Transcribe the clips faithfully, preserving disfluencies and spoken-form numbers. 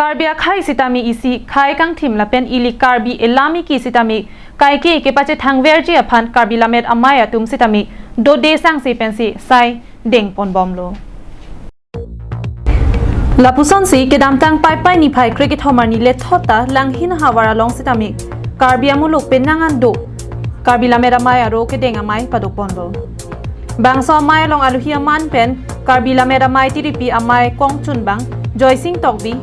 Karbi akhei sitame isi khei kangthim lapen ili Karbi elam iki sitame kaike kepachethangverji aphan Karbi Lammet Amei atum sitame dode sangse pensi sai dengponbomlo. Lapusonsi kedamtang Paipai niphai krekethom arni lethot ta Langhin havar along sitame Karbi amuluk penang an do Karbi Lammet Amei aro kedeng amei padokponlo. Bangso amei along aluhi aman pen Karbi Lammet Amei tiripi amei kongchunbang Joysing Tokbi,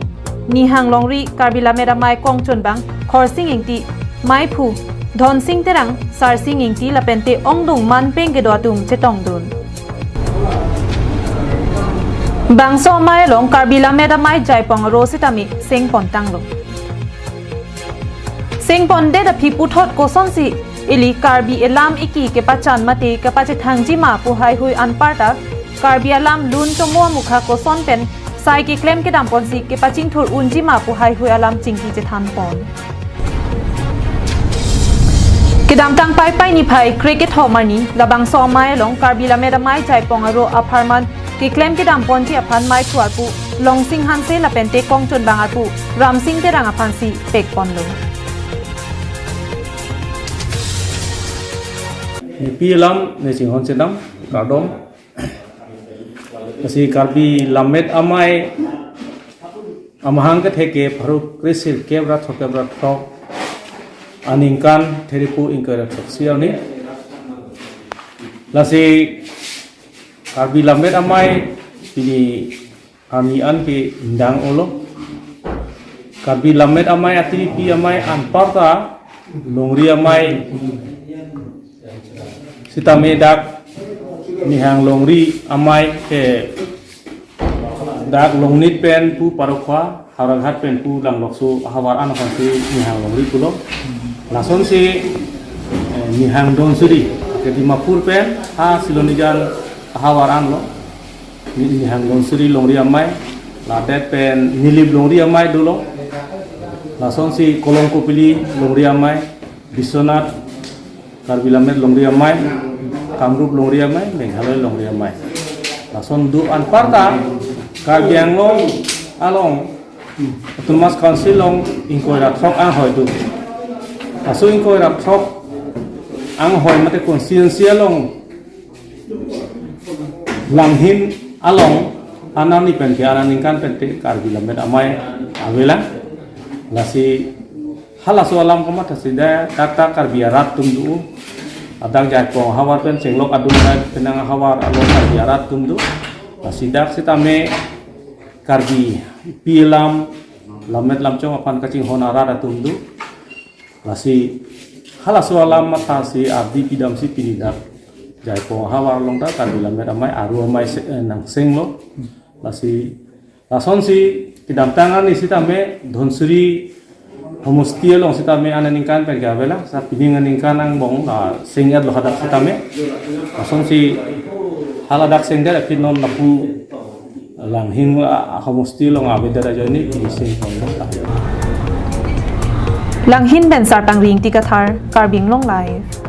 Nihang Longri Karbi Lammet Amei kongchunbang Khorsing Ingti, meiphu Dhonsing Terang, Sarsing Ingti lapente ongdung manpeng kedo atum chetongdun. Bangso amei along Karbi Lammet Amei jaipong aro sitame sengpontanglo. Sengpondet aphi puthot kosonsi ili Karbi elam iki kepachan mate kepachethangji ma pu haihui anparta Karbi alam lun tomo amukha koson pen sai keklem kedamponsi kepachingthur unji ma pu haihui alam chingki chethanpon. Kedamtang Paipai niphai krekethom arni labangso amei along Karbi Lammet Amei jaipong aro apharman keklem kedamponji aphan meiphu arpu Longsing Hanse lapente kongchunbang arpu Ramsing Terang aphansi pekponlo. Nepi alam ne chinghon chenam kardom. Lasi Karbi Lammet Amei amahang kethek ke pharo kresirkep ra throkkep ra throk aningkan Theripu ingkoi ra throksi arni. Lasi Karbi Lammet Amei pini arni an ke indang olo. Karbi Lammet Amei atiripi amei anparta Longri Amei sitame dak Nihang Longri Amei ke dak Longnit pen pu Parokhowa Howraghat pen pu Langlokso ahavar an aphansi Nihang Longri pulo. Lasonsi eh, Nihang Donsuri ke Dimapur pen ha Silonijan ahavar an lo. Ni Nihang Donsuri Longri Amei, ladet pen Nilip Longri Amei dolo. Lasonsi Kolongkopili Longri Amei, Biswanath Karbi Lammet Longri Amei, Kamrup Longri Amei, Meghalaya Longri Amei. Lason do anparta Karbi Anglong along Autonomous Council along ingkoi ra throk anghoi do. Laso ingkoi ra throk anghoi mate constituency along Langhin along anani pen ke aningkan pen te Karbi Lammet Amei avelang. Lasi halaso alam komat asida kata Karbi arat atum do. Adak jaipong havar pen chenglok adung penang havar along Karbi arat atum do. Lasi dak sitame Karbipi alam lammet lamchong aphan kachinghon arat atum do. Lasi halaso alam matha si ardi pidamsi pini dak jaipong havar along ta Karbi Lammet Amei aru amei se- eh, nangsenglo. Lasi lasonsi kedamtang arni sitame Donsuri homosti along sitame aningkan pen ke avelang, sa pining aningkan angbong la seng-etlo hadak sitame. Lasonsi haladak sengdet aphi non lapu Langhin, ah, homosti along avedet ajoine pini sengponlo. Langhin pen Sarpangri Ingti Kathar, Karbi Anglong Live.